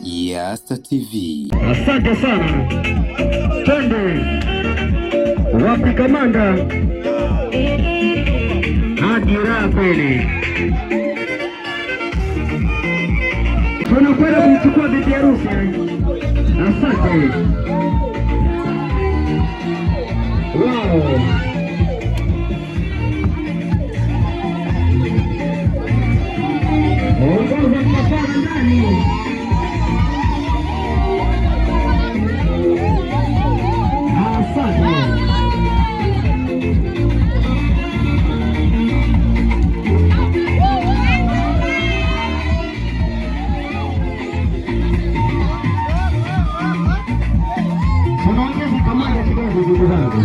Yasta TV. Asante sana. Twende wapi kamanda? Hadi raha kweli. Tunakwenda kumchukua bibi harusi. Asante. Wow. Ongoza msafara ndani. Asante. Tunaongeza kamanda kidogo, ndugu zangu.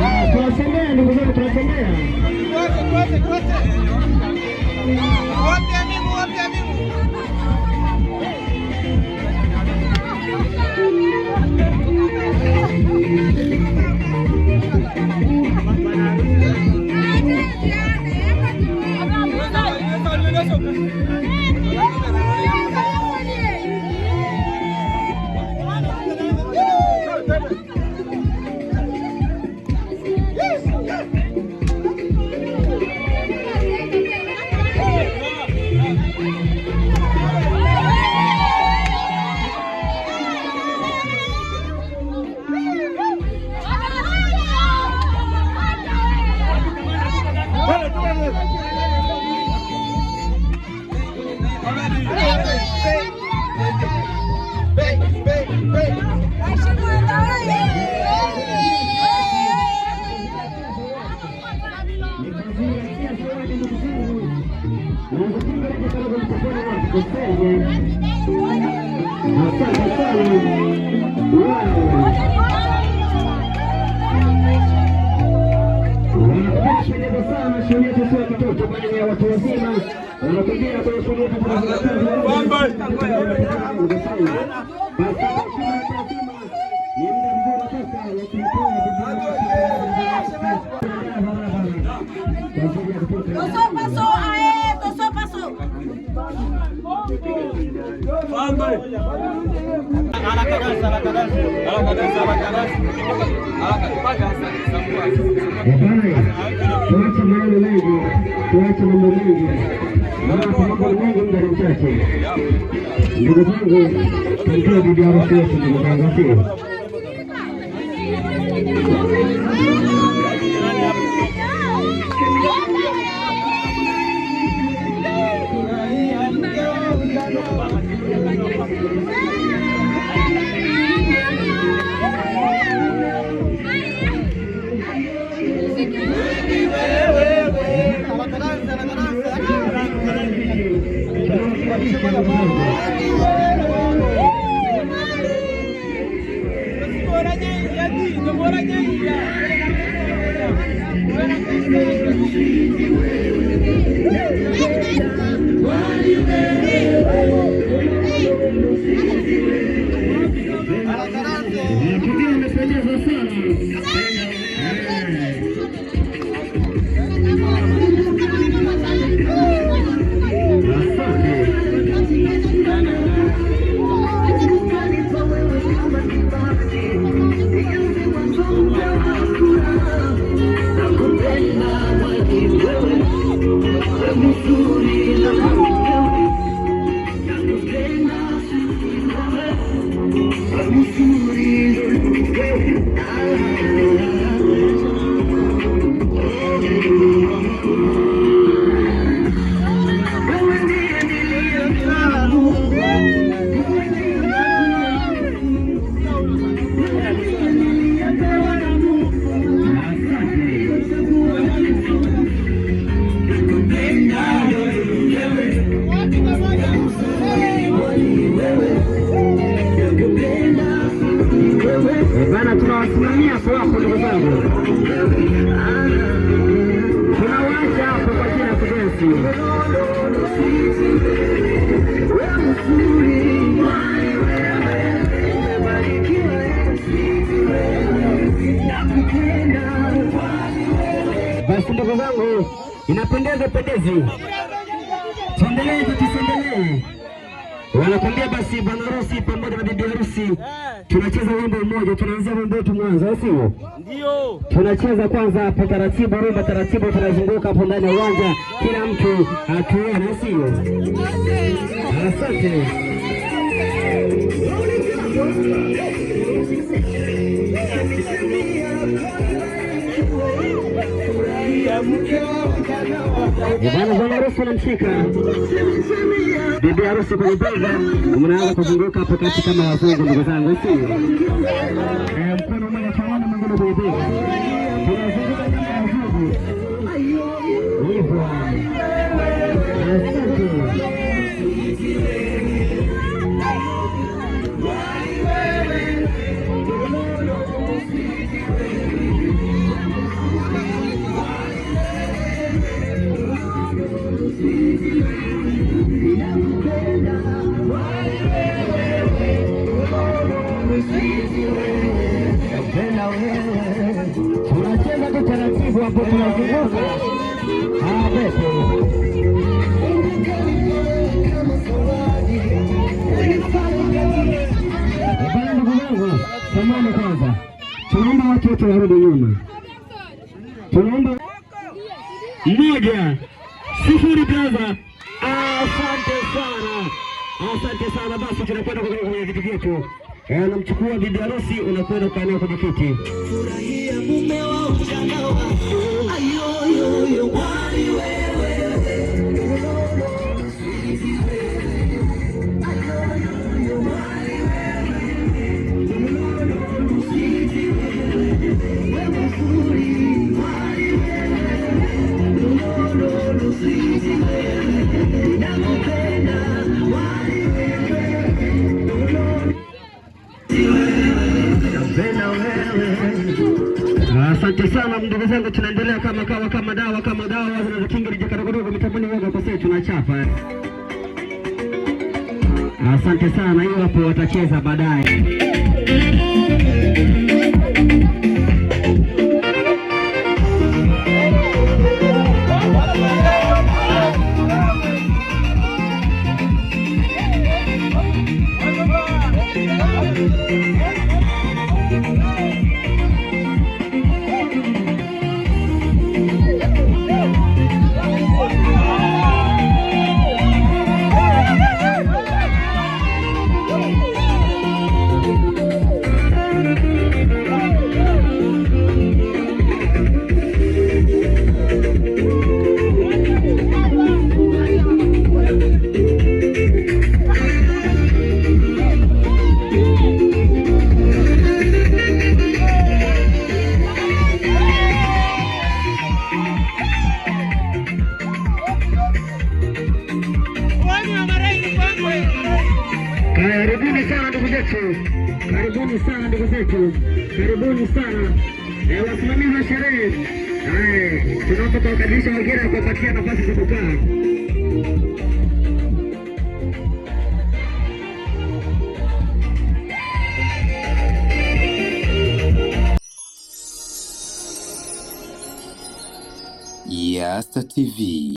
Ah, tunasembea ndugu zangu, tunasembea. Tuache, tuache. Wapi amimu, wapi amimu? Nikazingatia zawadi ndugu zangu. Naweza kuingia mtafoni wangu kusema. Asante sana. Wow. Wanapendeza sana shughuli yetu sio ya kitoto bali ni ya watu wazima. Wanakwambia kwenye shughuli yetu tunazingatia basi ni muda mzuri sasa wa kumtoa bibi kwa ajili ya kutoka. Toso paso ae, toso paso. Haraka dansa, haraka dansa. Haraka dansa, haraka dansa. Haraka paka sasa. Bwana, tuache maneno mengi, tuache mambo mengi, maana kwa mambo mengi muda ni mchache. Ndugu zangu, tumtoe bibi harusi wetu, ndugu zangu, sio? Haraka dansa, haraka dansa. Tunawakaribisha ndugu zangu. Haraka dansa. Tukio limependeza sana. Eh. Asante. Eh, bana, tunawasimamia hapo hapo ndugu zangu, tunawaacha hapo kwa ajili ya kudensi. Ndugu zangu, inapendeza pendezi. Tuendelee, tusiendelee? Wanakwambia basi bwana harusi pamoja na bibi harusi tunacheza wimbo mmoja, tunaanzia wimbo wetu mwanzo, au sio? Ndio. Tunacheza kwanza hapo taratibu, rumba taratibu, tunazunguka hapo ndani ya uwanja, kila mtu atuone, au sio? Asante. Bwana bwana harusi anamshika bibi harusi kwenye bega, mnaanza kuzunguka hapo kati kama wazungu, ndugu zangu, sio? Mkono mmoja kiunoni, mwingine kwenye bega, tunazunguka kama wazungu hivyo. Asante. Tunacheza tu taratibu hapo, tunazunguka. Ah, basi. Bwana, ndugu zangu, samahani kwanza, tunaomba watu wote warudi nyuma, tunaomba 1-0 blaza. Asante sana, asante sana. Basi tunakwenda kwenye viti vyetu. Namchukua bibi harusi, unakwenda kukaa naye kwenye kiti. Furahia mume wa ujana wako. Ayoyoyo, wali wewe. Ayoyoyo, wali wewe. Wewe mzuri, wali wewe. Sweet wewe. Nakupenda, wali wewe. Napenda wewe. Asante sana ndugu zangu, tunaendelea kama kawa kama dawa kama dawa zinazokinga lijakadogodogo mitamboni woga kwa sasa tunachapa. Asante sana, hiyo hapo watacheza baadaye. Karibuni sana ndugu zetu, karibuni sana ndugu zetu, karibuni sana wasimamizi wa sherehe. Tunaomba kuwakaribisha wageni na kuwapatia nafasi za kukaa. Yasta TV.